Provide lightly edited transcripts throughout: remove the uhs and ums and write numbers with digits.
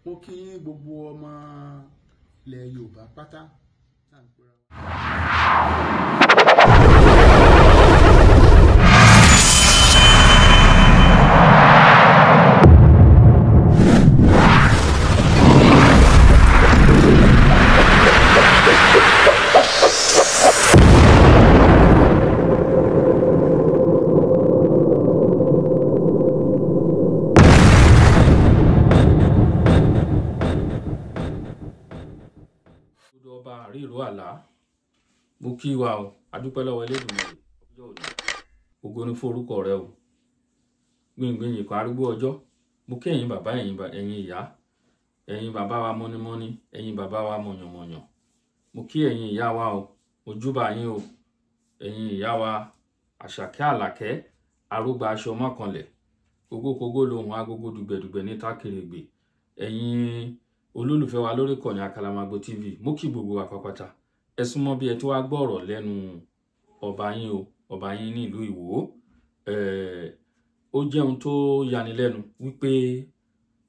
Mo kí gbogbo ọmọ ilẹ̀ Yorùbá pátá. Àríro àlá, mo kí wa o, adúpẹ́ lọ́wọ́ Elédùmarè ọjọ́ òní, ògo ni fún orúkọ rẹ o. Gbìngbìn yìí kan arúgbó ọjọ́, mo kí ẹ̀yin bàbá, ẹ̀yin ìyá, ẹ̀yin bàbá wa mọ́nímọ́ní, ẹ̀yin bàbá wa mọ̀yànmọ̀yàn, mo kí ẹ̀yin ìyá wa o, mo júbà yín o, ẹ̀yin ìyá wa àṣàkẹ́ àlàkẹ́, arógbá aṣọ mọ́kànlẹ̀, kógókógó lohùn agogo dùgbẹ̀dùgbẹ̀ ní tákìrìgbè, ẹ̀yin olólùfẹ́ wa lórí ìkànnì Àkàlàmàgbò TV, mo kí gbogbo wa pápátá. Ẹ súnmọ́ bí ẹ tó wá gbọ́ ọ̀rọ̀ lẹ́nu ọba yín o, ọba yín ní ìlú Ìwó. Ó jẹ́ ohun tó yanilẹ́nu wípé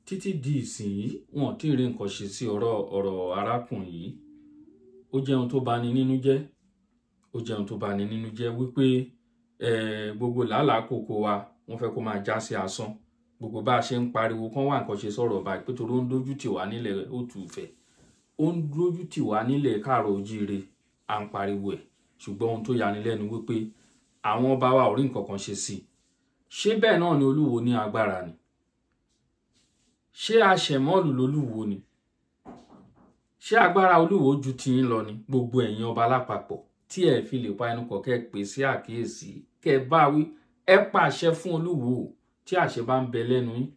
títí di ìsìn yìí wọn ò tí ì rí nǹkan ṣe sí ọ̀rọ̀ arákùnrin yìí. Ó jẹ́ ohun tó bani nínú jẹ́, ó jẹ́ ohun tó bani nínú jẹ́ wípé gbogbo làálàá kòkó wa wọ́n fẹ́ kó máa já sí asán. Gbogbo bá a ṣe ń pariwo kán wá nǹkan ṣe sọ̀rọ̀ báyìí pé torí ó ń dójú tì wá nílẹ̀ Òtùfẹ̀, ó ń dójú tì wá nílẹ̀ Káàrọ̀ Ojíire, à ń pariwo ẹ̀. Ṣùgbọ́n ohun tó yanilẹ́nu wípé àwọn ọba wa ò rí nǹkan kan ṣe sí i. Ṣé bẹ́ẹ̀ náà ni Olúwo ní agbára ni? Ṣé àṣẹmọ́ọ̀lù lolúwo ni? Ṣé agbára Olúwo ju tiyín lọ ni? Gbogbo ẹ̀yin ọba lápapọ̀ tí ẹ fi lè pa ẹnu kọ̀ kẹ́ pè sí àkíyèsí, kẹ́ bá wí, ẹ pàṣẹ fún Olúwo. Tí àṣẹ bá ń bẹ lẹ́nu yín,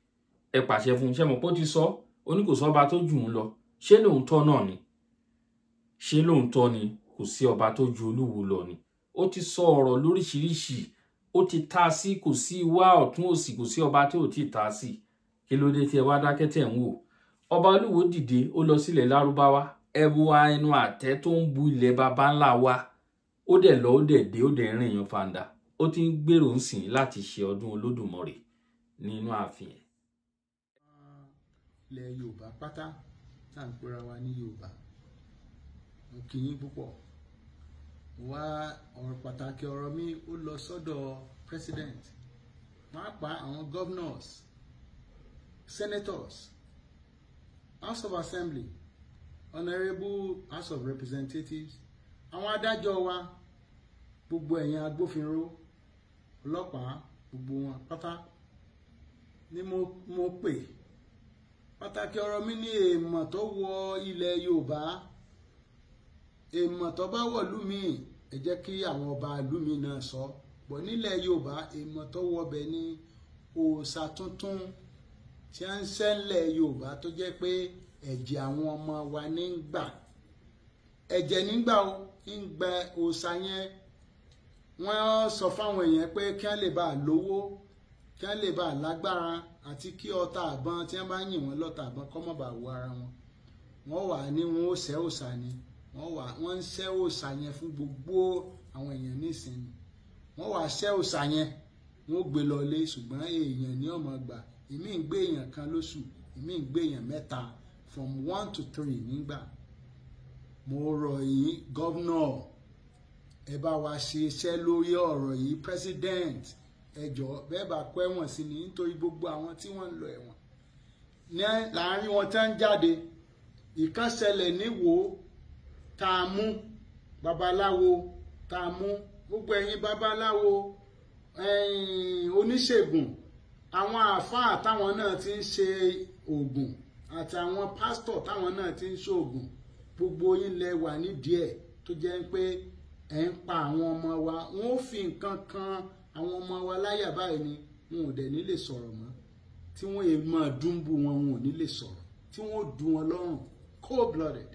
ẹ pàṣẹ fún un. Ṣé mọ̀ pé ó ti sọ, ó ní kò sọ́ba tó jù ú lọ. Ṣé lóòótọ́ náà ni? Ṣé lóòótọ́ ni kò sí ọba tó ju Olúwo lọ ni? Ó ti sọ ọ̀rọ̀ lóríṣiríṣi, ó ti ta sí, kò sí wá ọ̀tún òsì, kò sí ọba tí ò tí ta sí. Kí ló dé tí ẹ wá dákẹ́ tẹ̀ ń wò? Ọba Olúwo dìde, ó lọ sílẹ̀ Lárúbáwá, ẹ bu ẹnu àtẹ́ tó ń bu ilẹ̀ baba ńlá wa. Ó dẹ̀ lọ, ó dẹ̀ dé, ó dẹ̀ rìn yan fàǹdà. Ó ti ń gbèrò ń sìn láti ṣe ọdún Olódùmarè nínú ààfin ẹ̀. Ilẹ̀ Yorùbá pátá tá à ń pera wa ní Yorùbá, mo kí yín púpọ̀. Wá ọ̀rọ̀ pàtàkì ọ̀rọ̀ mi ó lọ sọ́dọ̀ president, pàápàá àwọn governors, senators, House of Assembly, honourable House of Representatives, àwọn adájọ́ wa, gbogbo ẹ̀yin agbófinró, ọlọ́pàá, gbogbo wọn pátá ni mo pè. Pàtàkì ọ̀rọ̀ mi ní èèmọ̀ tó wọ ilẹ̀ Yorùbá, èèmọ̀ tó bá wọ̀ ìlú mi, ẹ jẹ́ kí àwọn ọba ìlú mi náà sọ bọ̀. Nílẹ̀ Yorùbá, èèmọ̀ tó wọ bẹ̀ ní òòṣà tuntun tí a ń ṣẹlẹ̀ Yorùbá tó jẹ́ pé ẹ̀jẹ̀ àwọn ọmọ wa ní ń gbà, ẹ̀jẹ̀ nígbà ó ń gbẹ òòṣà yẹn. Wọ́n sọ fáwọn èèyàn pé kí wọ́n lè bá a lówó, kí wọ́n lè bá a lágbára, àti kí ọta àbọn tí wọ́n bá yìn wọ́n lọ́ta àbọn kọ́ mọ́ bá wọ ara wọn. Wọ́n wà ní wọn ó ṣẹ́ òòṣà ni, wọ́n ń ṣẹ́ òòṣà yẹn fún gbogbo àwọn èèyàn nísìnyí. Wọ́n wà ṣẹ́ òòṣà yẹn, wọ́n ó gbé lọ lé, ṣùgbọ́n èèyàn ní ọmọ gbà. Èmi ń gbé èèyàn kan lóṣù, èmi ń gbé èèyàn mẹ́ta, from 1 to 3 nígbà. Mo rọ̀ yín gọ́vnọ̀, ẹ bá wa ṣe iṣẹ́ lórí ọ̀rọ̀ yìí. President, ẹ jọ̀ọ́, bẹ́ẹ̀ bá kó ẹ̀wọ̀n sí ni, nítorí gbogbo àwọn tí wọ́n ń lọ ẹ̀wọ̀n ní láàrin wọn tán jáde. Ìkan ṣẹlẹ̀ níwò tá a mú babaláwo, tá a mú gbogbo ẹ̀yin babaláwo, oníṣègùn, àwọn àáfàá táwọn náà ti ń ṣe oògùn, àtàwọn pásítọ̀ táwọn náà ti ń ṣe oògùn, gbogbo yín lẹ wà nídìí ẹ̀ tó jẹ́ pé ẹ̀ ń pa àwọn ọmọ wa. Wọ́n ó fi nǹkan kan àwọn ọmọ wa láyà báyìí ni, wọn ò dẹ̀ ní lè sọ̀rọ̀ mọ́. Tí wọ́n èè máa dúnbù wọn, wọn ò ní lè sọ̀rọ̀, tí wọ́n ó dùn wọn lọ́rùn, cold blooded.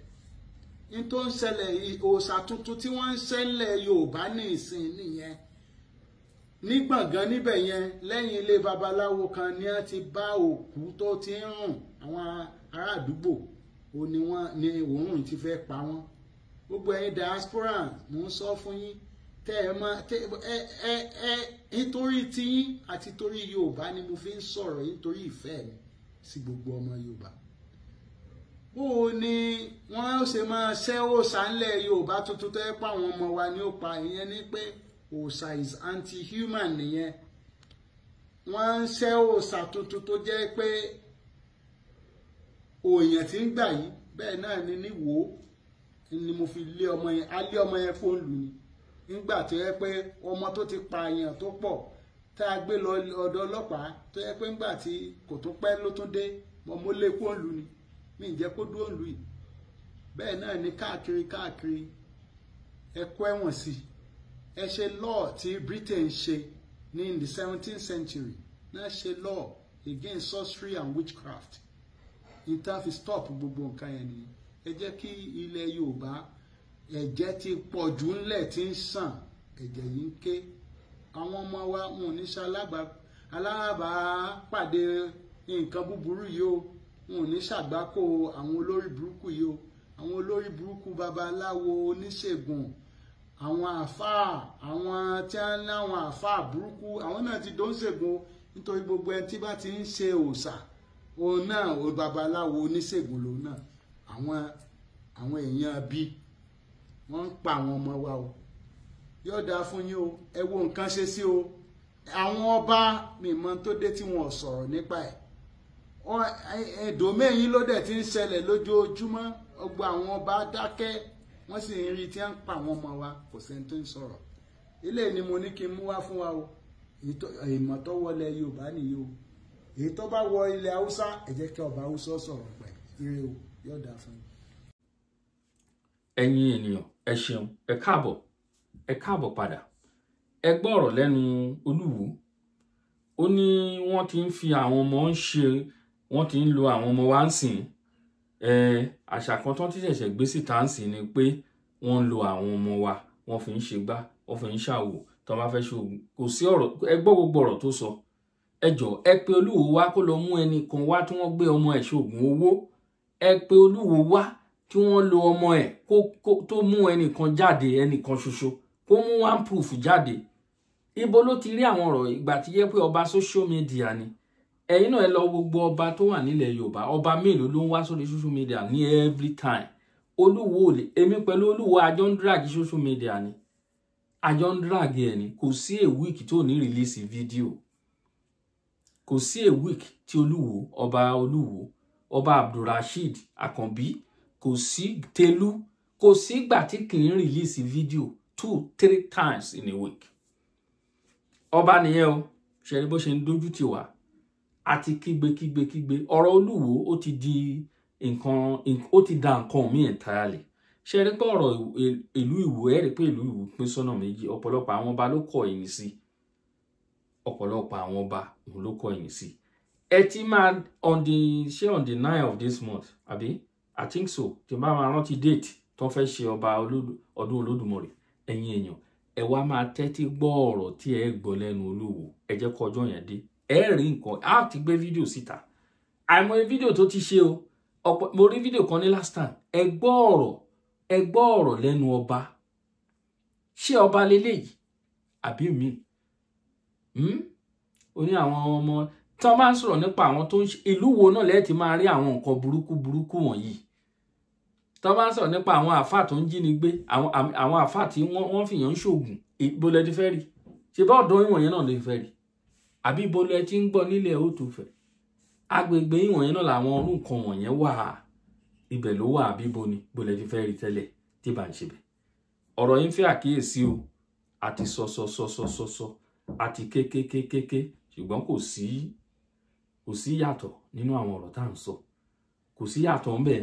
Ní tó ń ṣẹlẹ̀, òòṣà tuntun tí wọ́n ń ṣẹlẹ̀ Yorùbá ní ìsìn nìyẹn. Ní gbọ̀ngàn níbẹ̀ yẹn, lẹ́yìn ilé babaláwo kan ni wọ́n ti bá òkú tó ti ń rùn. Àwọn ará àdúgbò ò ní wọ́n ní òórùn ti fẹ́ pa wọ́n. Gbogbo ẹ̀yin diaspora, mò ń sọ fún yín, tẹ́ ẹ mọ̀ ẹ ẹ ẹ nítorí tiyín àti torí Yorùbá ni mo fi ń sọ̀rọ̀ yìí, nítorí ìfẹ́ mi sí gbogbo ọmọ Yorùbá. Ó ní wọ́n ṣe máa ṣẹ́ òòṣà ńlẹ̀ Yorùbá tuntun tó yẹ pé àwọn ọmọ wa ni ó pa. Ìyẹn ni pé òòṣà is anti-human nìyẹn. Wọ́n ń ṣẹ́ òòṣà tuntun tó jẹ́ pé òòyàn tí ń gbà yìí. Bẹ́ẹ̀ náà ni níwò ni mo fi lé ọmọ yẹn, á lé ọmọ yẹn fóònù ni. Nígbà tó yẹ pé ọmọ tó ti pa èèyàn tó pọ̀ tá a gbé lọ ọ̀dọ̀ ọlọ́pàá, tó yẹ pé ńgbà tí kò tó pẹ́ ló tún dé, mo lé fóònù ni, mi jẹ́ kó dúró lù yìí. Bẹ́ẹ̀ náà ni káàkiri káàkiri, ẹ kó ẹ̀wọ̀n sí. Ẹ ṣe law tí Britain ṣe ní in the 17th century náà, ṣe law against sorcery and witchcraft. Ìta fi stop gbogbo nǹkan yẹn nìyẹn. Ẹ jẹ́ kí ilẹ̀ Yorùbá, ẹ̀jẹ̀ ti pọ̀ jù ńlẹ̀ tí ń sàn, ẹ̀jẹ̀ yìí ń ké. Àwọn ọmọ wa wọn ò ní ṣe alábàápàdé nǹkan búburú yìí o. Wọn ò ní ṣàgbákò àwọn olórí burúkú yìí o. Àwọn olórí burúkú babaláwo, oníṣègùn, àwọn àáfàá, àwọn tí wọ́n ní àwọn àáfàá burúkú, àwọn náà ti dóńṣègùn o. Nítorí gbogbo ẹni tí bá ti ń ṣe òòṣà, òun náà babaláwo oníṣègùn lòun náà. Àwọn èèyàn bí wọ́n ń pa àwọn ọmọ wa o. Yóò dáa fún yín o. Ẹ wo nǹkan ṣe sí o. Àwọn ọba mímọ́ tó dé tí wọn ò sọ̀rọ̀ nípa ẹ̀, ẹ̀ẹ́dọ̀mẹ́yìn ló dẹ̀ ti ń ṣẹlẹ̀ lójoojúmọ́. Ọgbà àwọn ọba dákẹ́, wọ́n sì ń rí tí wọ́n ń pa àwọn ọmọ wa, kò sẹ́ni tó ń sọ̀rọ̀. Eléyìí ni mo ní kí n mú wá fún wa o. Ìmọ̀ tó wọlé Yorùbá nìyí o. Èyí tó bá wọ ilẹ̀ Haúsá, ẹ jẹ́ kí ọba Haúsá sọ̀rọ̀ pẹ̀. Ire o, yóò dáa fún yín. Ẹ̀yin ènìyàn, ẹ ṣeun, ẹ káàbọ̀, ẹ káàbọ̀ padà. Ẹ gbọ́ ọ̀rọ̀ lẹ́nu Olúwo. Ó ní wọ́n ti ń fi àwọn ọmọ ń ṣe, wọ́n ti ń lo àwọn ọmọ wa ń sìn. Àṣà kan tó ti ṣẹ̀ṣẹ̀ gbé síta ń sìn ni pé wọ́n ń lo àwọn ọmọ wa, wọ́n fi ń ṣe gbá, wọ́n fi ń ṣàwò, tó bá fẹ́ ṣoògùn. Kò sí ọ̀rọ̀, ẹ gbọ́ gbogbo ọ̀rọ̀ tó sọ. Ẹ jọ̀ọ́, ẹ pe Olúwo wá kó lọ mú ẹnì kan wá tí wọ́n gbé ọmọ ẹ̀ ṣoògùn owó. Ẹ pe Olúwo wá tí wọ́n lo ọmọ ẹ̀ tó mú ẹnìkan jáde, ẹnìkan ṣoṣo, kó mú one proof jáde. Ibo ló ti rí àwọn ọ̀rọ̀ ìgbà tí yẹ pé ọba social media ni? Ẹ̀yin náà ẹ lọ gbogbo ọba tó wà nílẹ̀ Yorùbá, ọba mélòó ló ń wá sórí social media ní every time? Olúwo ò lè, èmi pẹ̀lú Olúwo àjọ ń drag social media ni, àjọ ń drag ẹ̀ ni. Kò sí a week tó ní release video, kò sí a week tí Olúwo, ọba Olúwo, ọba Abdulrasheed Àkànbí, kò sí Telu, kò sí ìgbà tí kì í release video 2-3 times in a week. Ọba nìyẹn o. Ṣe rí bó ṣe ń dojú tì wá? Àti kígbe kígbe kígbe. Ọ̀rọ̀ Olúwo ó ti di nǹkan, ó ti da nǹkan mi entirely. Ṣe rí pé ọ̀rọ̀ ìlú Ìwó, ẹ rí pé ìlú Ìwó pín sọ́nà méjì. Ọ̀pọ̀lọpọ̀ àwọn ọba ló kọ ẹ̀yìn sí, ọ̀pọ̀lọpọ̀ àwọn ọba òun ló kọ ẹ̀yìn sí. Ẹ ti máa on the ṣé on the 9 of this month, àbí? I think so, tí n bá máa rántí date tó fẹ́ ṣe ọba ọdún Olódùmarè. Ẹ̀yin èèyàn, ẹ wá máa tẹ́tí gbọ́ ọ̀rọ̀ tí ẹ gbọ́ lẹ́nu Olúwo. Ẹ jẹ́ kó ọjọ́ yẹn dé, ẹ rí nǹkan. Á ti gbé fídíò síta, àìmọye fídíò tó ti ṣe o. Ọ̀pọ̀ mo rí fídíò kan ní last time. Ẹ gbọ́ ọ̀rọ̀, ẹ gbọ́ ọ̀rọ̀ lẹ́nu ọba. Ṣé ọba leléyìí àbí mi? Ó ní àwọn ọmọ tí wọ́n bá ń sọ̀rọ̀ nípa àwọn tó ń ṣe ìlú wo náà lẹ́ẹ̀ tí máa rí àwọn nǹkan burúkú burúkú wọ̀nyí. Tí wọ́n bá ń sọ̀rọ̀ nípa àwọn àáfàá tó ń jínigbé, àwọn àáfàá tí wọ́n fìyàn ń ṣoògùn, ibo lẹ ti fẹ́ rí? Ṣe bá ọ̀dọ́ ìwọ̀n yẹn náà lè fẹ́ rí? Àbí ibo lẹ ti ń gbọ́ nílẹ̀ Òtúfẹ̀? Agbègbè ìwọ̀n yẹn náà làwọn orú nǹkan wọ̀nyẹn wà. Ibẹ̀ ló wà, àbí ibo ni? Ibo lẹ ti fẹ́ rí tẹ́lẹ̀ tí bá ń ṣe bẹ̀? Ọ̀rọ̀ yín fẹ́ àkíyèsí o. Àti sọ sọ sọ sọ sọ sọ, àti kékékékéké, ṣùgbọ́n kò sí yàtọ̀ nínú àwọn ọ̀rọ̀ tá à ń sọ. Kò sí yàtọ̀ ń bẹ̀.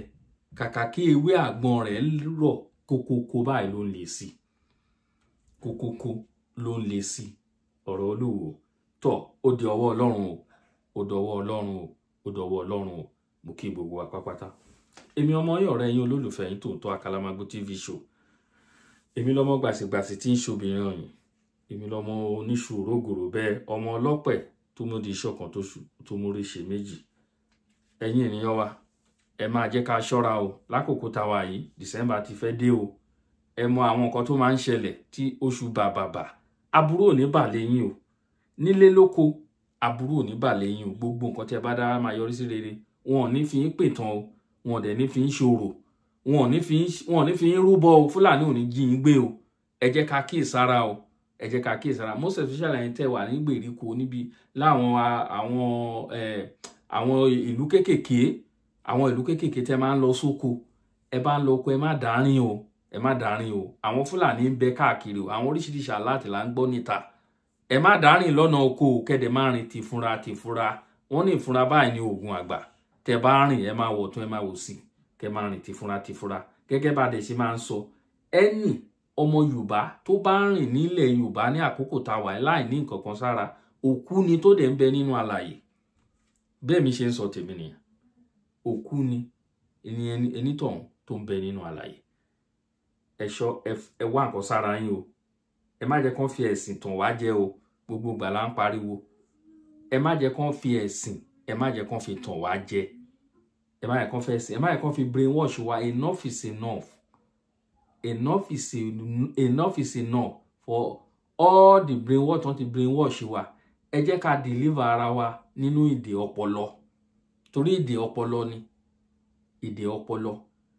Kàkà kí ewé àgbọn rẹ̀ rọ̀ kókókó báyìí ló ń le sí, kókókó ló ń le sí. Ọ̀rọ̀ Olúwo tọ̀, ó di ọwọ́ Ọlọ́run o, ó dọwọ́ Ọlọ́run o, ó dọwọ́ Ọlọ́run o. Mo kí gbogbo wa pápátá. Èmi ọmọ yín, ọ̀rẹ́ yín, olólùfẹ́ yín tòótọ́, Àkàlàmàgbò TV show. Èmi lọmọ gbàsìgbàsì tí ń ṣobìnrin ọ̀yìn. Èmi lọmọ oníṣu rógòrò bẹ́ẹ̀, ọmọ ọlọ́pẹ̀ tó mú di iṣẹ́ kan tó mórí ṣe méjì. Ẹ̀yin ènìyàn wa, ẹ máa jẹ́ ká ṣọ́ra o lákòókò tá a wà yìí. December ti fẹ́ dé o. Ẹ mọ àwọn nǹkan tó máa ń ṣẹlẹ̀ tí oṣù bàbàbà. Aburú ò ní bà lẹ́yìn o. Nílé lóko, aburú ò ní bà lẹ́yìn o. Gbogbo nǹkan tí ẹ bá dára máa yọrí sí rere. Wọn ò ní fi yín pè tán o. Wọn ò dẹ̀ ní fi ń ṣòro, wọn ò ní fi ń rúbọ o. Fúlàní ò ní jí yín gbé o. Ẹ jẹ́ ká kíyèsára o, ẹ jẹ́ ká kíyèsára. Most especially ẹ̀yin tẹ́ wà ní gbèríko níbi láwọn àwọn ìlú kékèké, àwọn ìlú kékèké tẹ́ máa ń lọ sóko. Ẹ bá ń lọ oko, ẹ má dàárín o, ẹ má dàárín o. Àwọn Fúlàní ń bẹ káàkiri o. Àwọn oríṣiríṣi aláàtì là ń gbọ́ níta. Ẹ má dàárín lọ́nà oko o, kẹ́dẹ̀ má rìn tìfúnra tìfúnra. Wọ́n ní ìfúnra báyìí ní oògùn àgbà. Tẹ́ bá rìn, ẹ máa wọ̀ tún, ẹ máa wò sí, kẹ́ máa rìn tìfúnra tìfúnra. Gẹ́gẹ́ bá dẹ̀ ṣe máa ń sọ, ẹni ọmọ Yorùbá tó bá rìn nílẹ̀ Yorùbá ní àkókò tá a wà láì ní nǹkan kan sára, òkú ni tó dẹ̀ ń bẹ nínú alààyè. Bẹ́ẹ̀ mi ṣe ń sọ tèmi nìyẹn. Òkú ni ẹni tọ̀hún tó ń bẹ nínú alààyè. Ẹ ṣọ́, ẹ wá nǹkan sára yín o. Ẹ má jẹ́ kán fi ẹ̀sìn tàn wá jẹ o. Gbogbo ìgbà là ń pariwo. Ẹ má jẹ́ kán fi ẹ̀sìn, ẹ má jẹ́ kán fi tàn wá jẹ. Ẹ má jẹ́ kán fi ẹ̀sìn, ẹ má jẹ́ kán fi brainwash wa. Enough is enough. Enough is enough is enough for all the brainwash tó ti brainwash wa. Ẹ jẹ́ ká deliver ara wa nínú ìdè ọpọlọ. Torí ìdè ọpọlọ ni. Ìdè ọpọlọ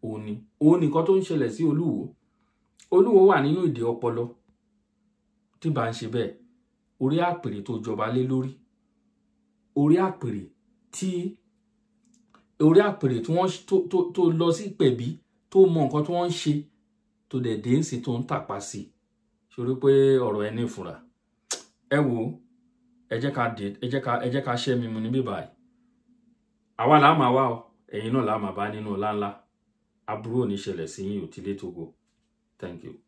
òun ni. Òun nìkan tó ń ṣẹlẹ̀ sí Olúwo. Olúwo wà nínú ìdè ọpọlọ. Tí bá ń ṣe bẹ́ẹ̀, orí àpèrè tó jọba lé lórí, orí àpèrè tí orí àpèrè tí wọ́n tó lọ sí pẹ̀bí, tó mọ nǹkan tí wọ́n ń ṣe, tó dẹ̀ dé ń sìn tó ń tàpá sí i. Ṣorí pé ọ̀rọ̀ ẹ ní ìfura. Ẹ wo, ẹ jẹ́ ká dé, ẹ jẹ́ ká ṣẹ́ mi mu níbí báyìí. Àwa là máa wá o, ẹ̀yin náà là máa bá nínú ọlá ńlá. Aburú ò ní ṣẹlẹ̀ sí yín ò tí lé togo. Thank you.